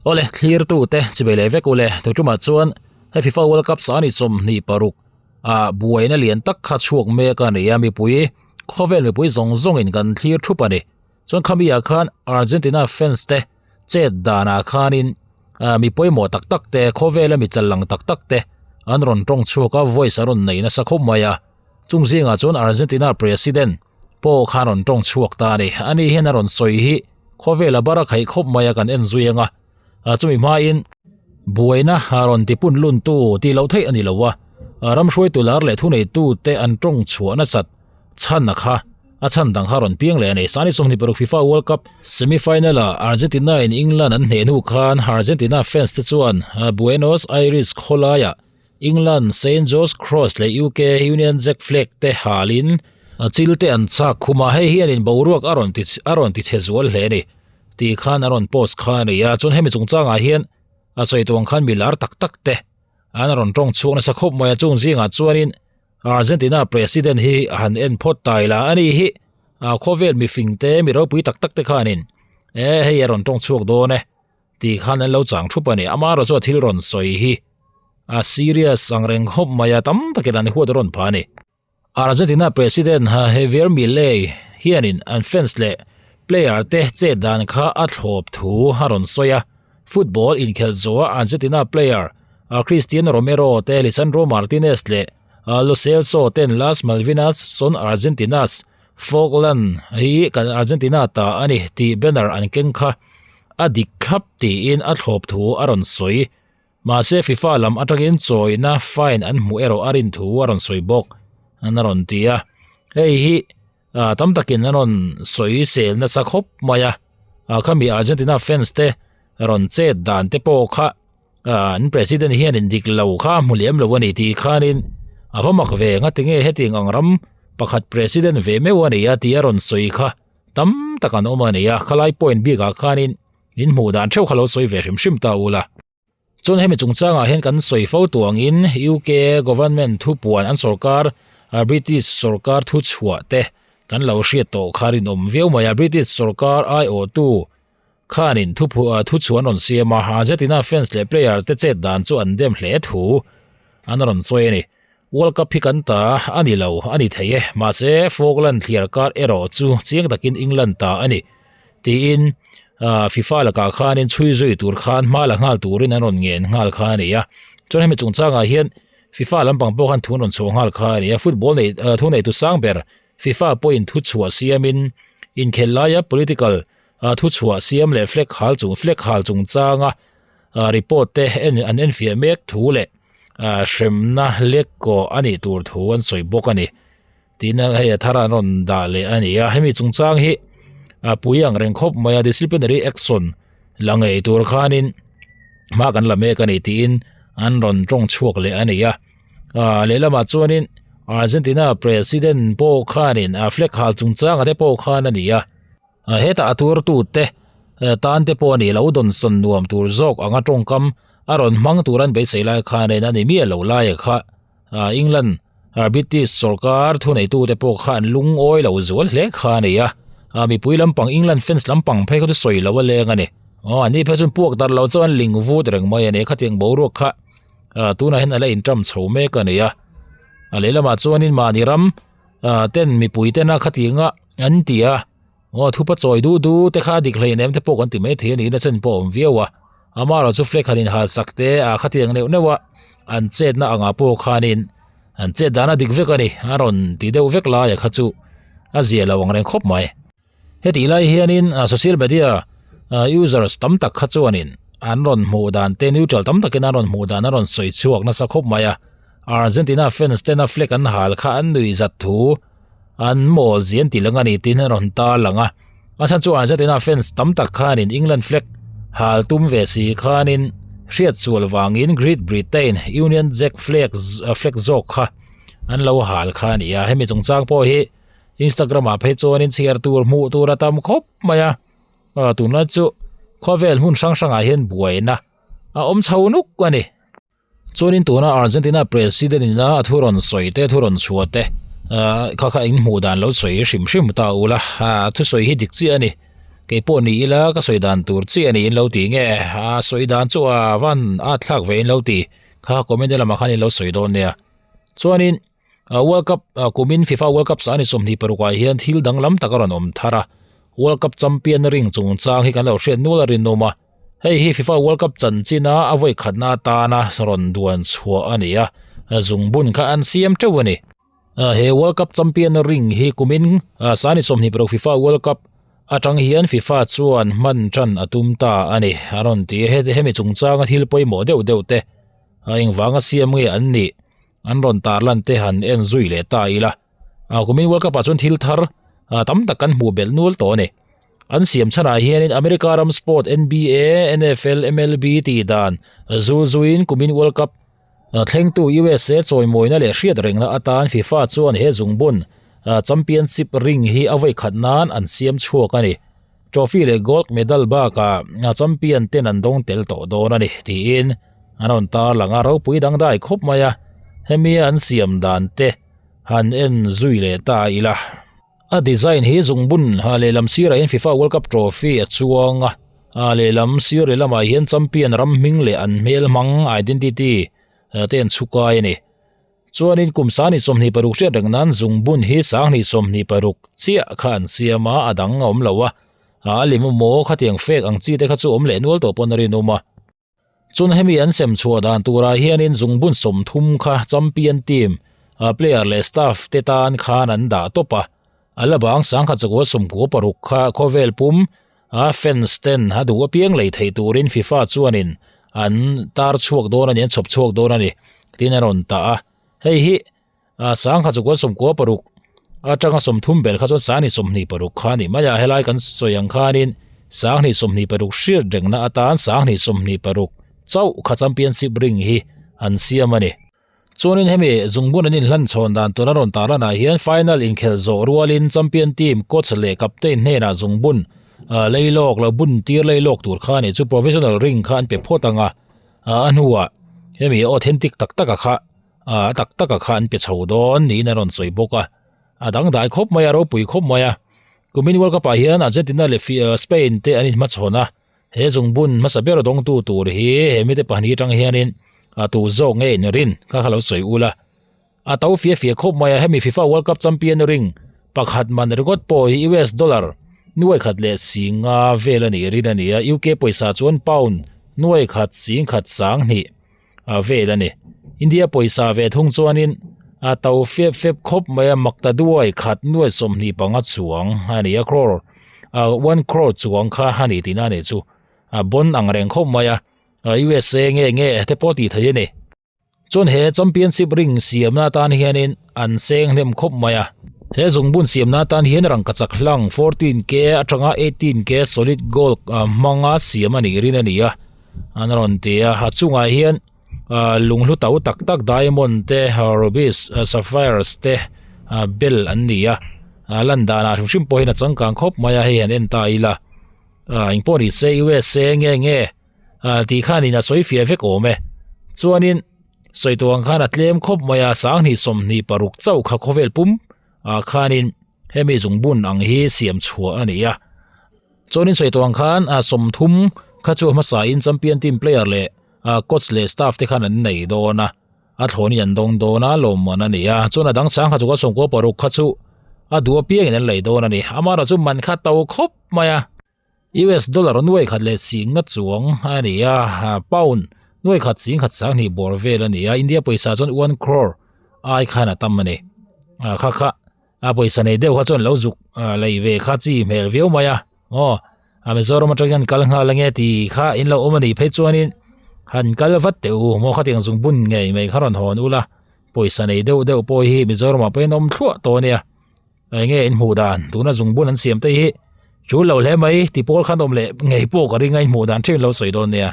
Awle, thlirtute chibei leh vek ule, tuṭumah chuan he FIFA World Cup sani 26 ah buaina lian tak kha chhuak mek a ni a, mipui, khawvel mipui zawng zawngin kan thlir thup a ni. Chuan khami ah khan Argentina fans te chet danah khanin mi pawimawh tak tak te, khawvela mi challang tak tak te an rawn tawng chhuak a, voice a rawn nei nasa khawp mai a. Chung zingah chuan Argentina President pawh khan rawn tawng chhuak ta a ni. Ani hian a rawn sawi hi khawvela bar a khaih khawp mai a kan en zui ang a. Chumi hmain buaina a rawn ti pun lun tu tih loh theih a ni lo a. Ram hruaitu lar leh thuneitu te an tawng chhuah nasat chhan a kha a chhan dang kha rawn piang leh a ni. Sani 26 FIFA World Cup semi final ah Argentina in England an hneh hnu khan Argentina fans te chuan Buenos Aires khawlaiah England Saint George Cross leh UK Union Jack flag te halin chil te an chak khum a, hei hianin boruak a rawn ti a rawn ti chhe zual hle a ni tih khan a rawn post kha a ni a, chuan hemi chungchangah hian a sawi tuang khan mi lar tak tak te an rawn tawng chhuak nasa khawp mai a, chung zingah chuanin Argentina President hi a han en phawt ta ila a ni hi khawvel mifing te mi ropui tak tak te khanin e hei a rawn tawng chhuak dawn e. Tih khan an lo chang thup a ni. Amaherawh chu a thil rawn sawi hi a serious ang reng khawp mai a, tam takin an huat rawn phah a ni. Argentina President Javier Milei hianin an fans leh player te chet dan kha a thlawp thu a rawn sawi a. Football inkhelh zawha Argentina player Cristian Romero te, Lisandro Martinez leh Lo Celso ten Las Malvinas son Argentinas, Falkland hi kan Argentina ta a ni tih banner an keng kha a dik thlap tiin a thlawp thu a rawn sawi. Mahse FIFA lam atangin chawina fine an hmuh erawh a rin thu a rawn sawi bawk an a rawn ti a. Hei hi tam takin an rawn sawi sel nasa khawp mai a. Khami Argentina fans te rawn chet dan te pawh kha an president hianin dik lo kha a hmu lem lo a ni tih khanin a va mak ve ngatinge hetiang ang ram pakhat president ve meuh a ni a tih a rawn sawi kha. Tam tak an awm a ni a, khalai point bikah khanin in hmuh dan theuh kha lo sawi ve hrim hrim ta ula. Chuan hemi chungchangah hian kan sawi fo tuangin UK government thupuan an sorkar British sorkar thu chhuah te kan lo hriat tawh kha rinawm viau mai a, British sorkar aiawhtu khanin thu chhuah an rawn siam a, Argentina fans leh player te chet dan chu an dem hle thu an rawn sawi a ni. World Cup hi kan ta a ni lo a ni thei e, mahse Falkland thliar kar erawh chu chiang takin England ta a ni tiin FIFA lakah khanin chhui zui tur khan hma la nghal turin an rawn ngen nghal kha a ni a. Chuan hemi chungchangah hian FIFA lampang pawh khan thu an rawn chhuah nghal kha a ni a, football nei thu neitu sang ber FIFA pawhin thu chhuah siamin inkhelh laia political thu chhuah siam leh flag hal chung flag hal chungchanga report te en an enfiah mek thu leh hremna lek kawh a nih tur thu an sawi bawk a ni tin hei a thar an rawn dah leh a ni a hemi chungchang hi a pui ang reng khawp mai a disciplinary action la ngei tur khanin hma kan la mek a ni tiin an rawn tawng chhuak leh a ni a lehlamah chuanin Argentina president pawh khanin a flag hal chungchang te pawh khan a ni a. Hetah a tuartute tan te pawh a nih loh dawnsawn nuam tur zawk anga tawngkam a rawn hmang tur an beisei lai khan en a ni miah lo lai kha England British sorkar thuneitute pawh kha an lungawi lo zual hle kha a ni a, mipui lampang England fans lampang phei kha chu sawi lo a leng a ni. Aw an ni phei chuan puak darh loh chuan ling vut reng mai a ni khatiang boruak kha tunah hian a la inṭam chho mek a ni a, a lehlamah chuanin mahni ram ten mipui tena khatianga an ti a. Aw thupa chawi du du te kha a dik hleinem te pawh kan ti mai thei a niin a chen pawh a awm viau a, amaherawh chu flag han inhal sak te a khatiang neuh neuh a an chetna angah pawh khanin an chet dan a dik vek a ni a rawn ti deuh vek laia kha chu a zia lo ang reng khawp mai. Hetih lai hianin social media users tam tak kha chuanin an rawn hmuh dan te neutral tam takin an rawn hmuh dan an rawn sawi chhuak nasa khawp mai a, Argentina fans tena flag an hal kha an nuih zat thu an mawl zian tih lang a ni tiin a rawn tar lang a, a chhan chu Argentina fans tam tak khanin England flag hal tum ve si khanin hriat sual vangin Great Britain Union Jack flag flag zawk kha an lo hal kha a ni a, hemi chungchang pawh hi Instagram ah phei chuanin chhiar tur hmuh tur a tam khawp mai a, tunlai chu khawvel hmun hrang hrangah hian buaina a awm chho nuk a ni. Chuanin tuna Argentina President ina a thu rawn sawi te, thu rawn chhuah te kha kha in hmuh dan lo sawi hrim hrim ta ula, a thusawi hi dik chiah a ni. Kei pawh ni ila ka sawi dan tur chiah a ni in lo ti nge a sawi dan chu a van at thlak ve in lo ti kha comment lamah khan in lo sawi dawn nia. Chuanin World Cup kumin FIFA World Cup sani 26 ah hian thil danglam tak a rawn awm thar a. World Cup champion ring chungchang hi kan lo hriat nual a rinawm a. Hei hi FIFA World Cup chanchina a vawi khatna atana rawn duan chhuah a ni a, zungbun kha an siam teuh a ni. He World Cup champion ring hi kumin sani 26 FIFA World Cup atang hian FIFA chuan hman tan a tum ta a ni a rawn ti a. Hemi chungchanga thil pawimawh deuh deuh te engvanga siam nge an nih an rawn tarlan te han en zui leh ta ila. Kumin World Cup ah chuan thil thar tam tak kan hmuh belh nual tawh a ni. An siam chhanah hianin America ram sport NBA, NFL, MLB tih dan zul zuiin kumin World Cup thlengtu USA chawimawina leh hriat rengna atan FIFA chuan he zungbun championship ring hi a vawi khat nan an siam chhuak a ni. Trophy leh gold medal bakah champion ten an dawng tel tawh dawn a ni tiin an rawn tarlang a, ropui dangdai khawp mai a, hemi an siam dan te han en zui leh ta ila. A design hi zungbun ha lehlam sirah hian FIFA World Cup trophy a chuang a, a lehlam sir lehlamah hian champion ram hming leh an hmel hmang identity te an chhukai a ni. Chuanin kum 26 hriat reng nan zungbun hi 26 chiah kha an siam a, a dang a awm lo a, a lem emaw khatiang fake ang chi te kha chu awm leh nual tawh pawn a rinawm a. Chun hemi an sem chhuah dan turah hianin zungbun 30 kha champion team player leh staff te tan khan an dah tawp a, a la bang 1996 kha khawvel pum a fans ten a duh apiang lei theih turin FIFA chuanin an tar chhuak dawn a ni, an chhawp chhuak dawn a ni tin a rawn tah a, hei hi 1996 atanga 30 ber kha chuan 26 kha a ni mai a, helai kan sawi ang khanin 26 hriat rengna atan 26 chauh kha championship ring hi an siam a ni. Chuanin hemi zungbun an inhlan chhawn dan tur a rawn tarlanah hian final inkhelh zawh rualin champion team coach leh captain hnenah zungbun lei lawk lo bun tir lei lawk tur kha a ni chu provisional ring kha an pe phawt ang a, a hnuah hemi authentic tak taka kha a tak taka kha an pe chho dawn niin a rawn sawi bawk a, a dangdai khawp mai a, ropui khawp mai a. Kumin World Cup ah hian Argentina leh Spain te an inhmachhawn a, he zungbun hmasa ber dawngtu tur hi he mite pahnih atang hianin a tu zawk nge in rin kha kha lo sawi ul a. A to fia fia khawp mai a, hemi FIFA World Cup champion ring pakhat man ringawt pawh hi US dollar nuai khat leh singa vel a nih rin a ni a, UK pawisa chuan pound nuai khat sing khat sang hnih. a vel a ni. India pawisa ve thung chuanin a to fep fep khawp mai a makta duai khat nuai 25 chuang a ni a crore a one crore chuang kha a ni tihna a ni chu a bon ang reng khawp mai a USA nge nge te pawh tih theih a ni. Chuan he championship ring siamna atan hianin an seng hnem khawp mai a. He zungbun siamna atan hian rangkachak hlang 14K atanga 18K solid gold hmanga siam a nih rin a ni a. An rawn ti a, a chungah hian ah lunghlu to tak tak diamond te rubies sapphires te ah bel an ni a a lan danah hrim hrim pawh hian a changkang khawp mai a hei han en ta ila ah engpawh ni se USA nge nge ah tih khanin a sawi fiah vek awm e chuanin sawi tawh ang khan a tlem khawp mai a 26 chauh kha khawvel pum ah khanin hemi zungbun ang hi siam chhuah a ni a. Chuanin sawi tawh ang khan 30 kha chu a hmasa in champion team player leh coach leh staff te khan an nei dawn a, a thlawnin an dawng dawn a lawmman a ni a, chuan a dang chang kha chu ka 96 kha chu a duh apiangin an lei dawn a ni. Amaherawhchu chu man kha to khawp mai a, US dollar nuai khat leh sing nga chuang a ni a, pound nuai khat sing khat sang hnih bawr vel a ni a, India pawisa chuan one crore ai khan a tam a ni. Kha kha a pawisa nei deuh kha chuan lo zuk lei ve kha chi hmel viau mai a aw a Mizoram atang hian kal nghal ange tih kha in lo awm a nih phei chuanin han kal vat teh u maw khatiang zung bun ngei mai kha rawn hawn ula pawisa nei deuh deuh pawh hi Mizoramah pawh in awm thluah tawh a nia eng nge in hmuh dan tuna zung bun an siam te hi chu lo hle mai ti pawl khan awm leh ngei pawh ka ring a in hmuh dan thin lo sawi dawn nia.